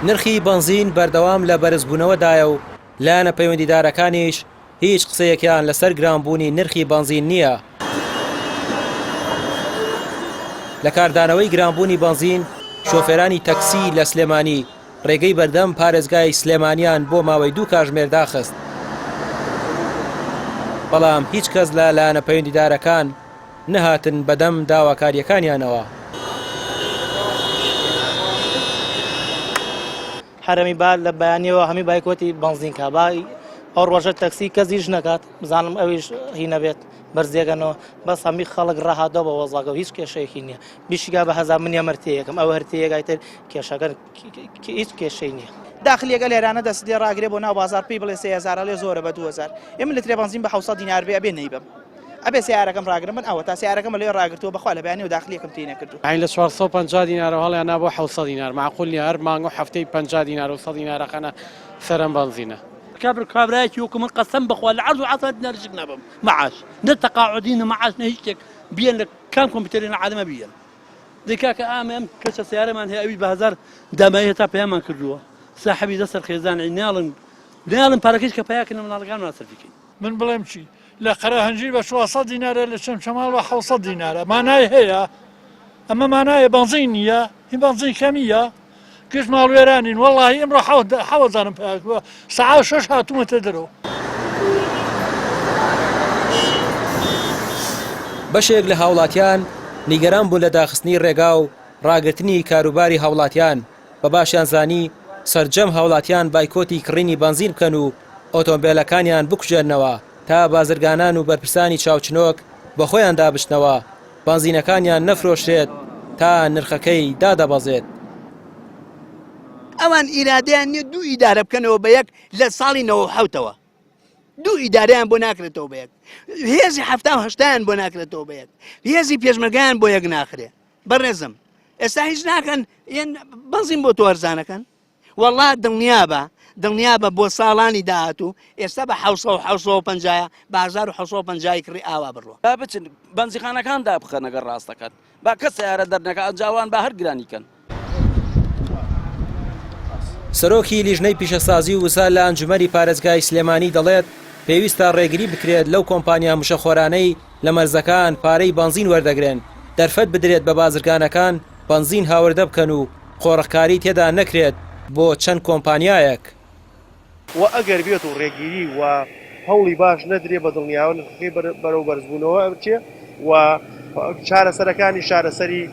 نرخی بەنزین بەردەوام لە بەرزبوونەوەدایە و لایەنە پەیوەندیدارەکانیش هیچ قسەیەکیان لەسەر گرانبوونی نرخی بەنزین نییە. لە کاردانەوەی گرانبوونی بەنزین، شۆفێرانی تەکسی لە سلێمانی ڕێگەی بەردەم پارێزگای سلێمانیان بۆ ماوەی دوو کاژمێر داخست. بەڵام هیچ کەس لە لایەنە پەیوەندیدارەکان نەهاتن بەدەم داواکارییەکانیانەوە. حەرەمی با لە بەیانیەوە هەمی بایکۆتی بەنزین کا با ئەو ڕۆژە تەکسی کەس ئیش نەکات بزانم ئەویش هی نەبێت بەرزیەکەنەوە بەس هەمی خەڵک ڕاهاتەوە بە وەزاگە و هیچ کێشەیەکی نییە بیشیگا بە هەزار من یەمەر تێیەکەم ئەو هەر تێیەکای تر کێشەکە هیچ کێشەی نییە. داخلیەکە لێرانە دەست لێ ڕاگرێ بۆ ناو بازار پێی بڵێ 3000 ئەڵێ زۆرە بە 2000 ئێمە لترێ بەنزین بە 700 دینار بێ ئەبێ نەیبەم ئەبێ سیارەکەم ڕاگرم من ئەوە تا سیارەکەم لێ ڕاگرتووە بەخوا لە بەیانیەوە داخلیەکەم تێی نەکردووە. یانی لە 450 دینارەوە هەڵیان نا بۆ 700 دینار مەعقول نیە هەر مانگ و هەفتەی 50 دینار و 100 دینار ئەخەنە سەر ئەم بەنزینە. کابرا کابرایەکی وەکو من قەسەم بەخوا لە عەرز و عاسمان دیناریشک نابەم مەعاش نە تەقاعودی نە مەعاش نە هیچ شتێک بیەن لە کام کۆمپیوتەری لە عالەمە بیەن دەی کاکە ئامە ئەم کەچە سیارەمان هەیە ئەویش بە هەزار دامایی هەتا پەیامان کردووە ساحەبی دەسەر خێزانی ناڵن ناڵن پارەکەیش کە پەیا کردن مناڵەکانمان سەرفی کەین. من بڵێم چی؟ لە قەرەهەنجیر بە 400 دینارە لە چەمچەماڵ بە 700 دینارە مانای هەیە؟ ئەمە مانایە بەنزین نییە؟ هی بەنزین کەمیە؟ گشت ماڵوێرانین وەڵاهی ئمڕۆ حەوت زارم پیا کردووە سەعات شەش هاتوومەتە دەرەوە. بەشێک لە هاوڵاتیان نیگەران بوون لە داخستنی ڕێگا و ڕاگرتنی کاروباری هاوڵاتیان، بە باشیان زانی سەرجەم هاوڵاتیان بایکۆتی کڕینی بەنزین بکەن و ئۆتۆمبێلەکانیان بکوژێننەوە تا بازرگانان و بەرپرسانی چاوچنۆک بەخۆیاندا بچنەوە بەنزینەکانیان نەفرۆشرێت تا نرخەکەی دادەبەزێت. ئەوان ئیرادەیان نییە دوو ئیدارە بکەنەوە بە یەک لە ساڵی نەوە حوتەوە دوو ئیدارەیان بۆ ناکرێتەوە بە یەک هێزی حەفتا و هەشتایان بۆ ناکرێتەوە بە یەک هێزی پێشمەرگایان بۆ یەک ناخرێ بەڕێزم ئێستا هیچ ناکەن یەن بەنزین بۆ تۆ هەرزانەکەن وەڵا دڵنیابە دڵنیابە بۆ ساڵانی داهاتوو ئێستا بە 1950 بە 1950 کڕی ئاوا بڕوە با بچن بەنزیخانەکان دابخەن ئەگەر ڕاست دەکەن با کەس سەیارە دەرنەکا ئەنجا ئەوان با هەر گرانی کەن. سەرۆکی لیژنەی پیشەسازی و وزە لە ئەنجومەنی پارێزگای سلێمانی دەڵێت، پێویستە ڕێگری بکرێت لەو کۆمپانیا مشەخۆرانەی لە مەرزەکان پارەی بەنزین وەردەگرن، دەرفەت بدرێت بە بازرگانەکان بەنزین هاوردە بکەن و قۆرخکاری تێدا نەکرێت بۆ چەند کۆمپانیایەک. وە ئەگەر بێت و ڕێگیری و هەوڵی باش نەدرێ بە دڵنیایەوە نرخەکەی بەرەو بەرزبوونەوە ئەچێ و چارەسەرەکانی چارەسەری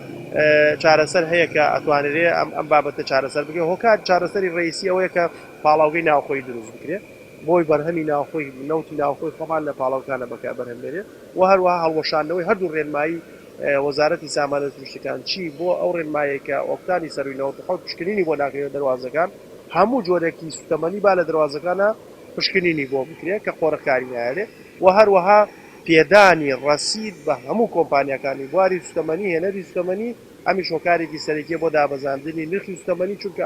چارەسەر هەیە کە ئەتوانرێ ئەم ئەم بابەتە چارەسەر بکرێ هۆکار چارەسەری ڕئیسی ئەوەیە کە پاڵاوگەی ناوخۆی دروست بکرێ بۆی بەرهەمی ناوخۆی نەوتی ناوخۆی خۆمان لە پاڵاوگانە بەکار بەرهەم بێنێ و هەروەها هەڵوەشاندنەوەی هەردوو ڕێنمایی وەزارەتی سامانە سروشتەکان چی بۆ ئەو ڕێنمایەی کە ئۆکتانی سەرووی 97 پشکنینی بۆ ناکرێت لە دەروازەکان هەموو جۆرێکی سوتەمەنی با لە دەروازەکانا پشکنینی بۆ بکرێت کە قۆرخکاری نایەێ و هەروەها پێدانی ڕەسید بە هەموو کۆمپانیاکانی بواری سوتەمەنی هێنەری سوتەمەنی ئەمیش هۆکارێکی سەرەکیە بۆ دابەزاندنی نرخی سوتەمەنی چونکە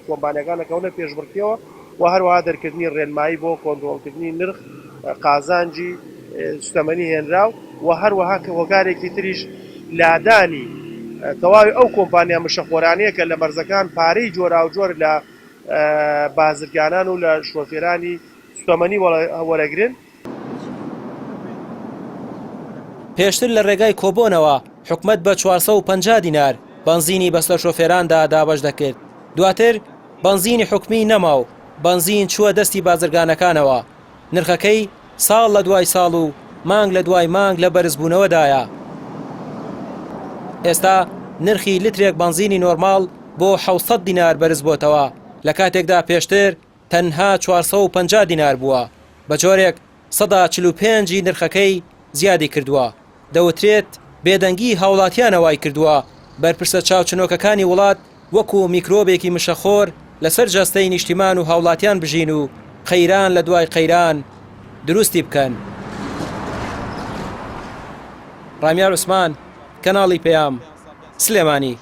کۆمپانیاکان ئەکەونە پێشبڕکێوە و هەروەها دەرکردنی ڕێنمایی بۆ کۆنترۆڵکردنی نرخ قازانجی سوتەمەنی هێنراو و هەروەها کە هۆکارێکی تریش لادانی تەواوی ئەو کۆمپانیا مشەخۆرانەیە کە لە مەرزەکان پارەی جۆراوجۆر لە بازرگانان و لە شۆفێرانی سوتەمەنی وەرەگرن. پێشتر لە رێگای کۆبۆنەوە حکومەت بە 450 دینار بەنزینی بەسەر شۆفێراندا دابەش دەکرد، دواتر بەنزینی حکومی نەما و بەنزین چووە دەستی بازرگانەکانەوە، نرخەکەی ساڵ لە دوای ساڵ و مانگ لە دوای مانگ لە بەرزبوونەوەدایە. ئێستا نرخی لترێک بەنزینی نۆرماڵ بۆ 700 دینار بەرزبۆتەوە، لە کاتێکدا پێشتر تەنها 450 دینار بووە، بە جۆرێک 45% ی نرخەکەی زیادی کردووە. دەوترێت بێدەنگی هاوڵاتیانە وایکردووە بەرپرسە چاوچنۆکەکانی وڵات وەکو میکرۆبێکی مشەخۆر لەسەر جەستەی نیشتیمان و هاوڵاتیان بژین و قەیران لە دوای قەیران دروستی بکەن. ڕامیار عوسمان، کەناڵی پەیام، سلێمانی.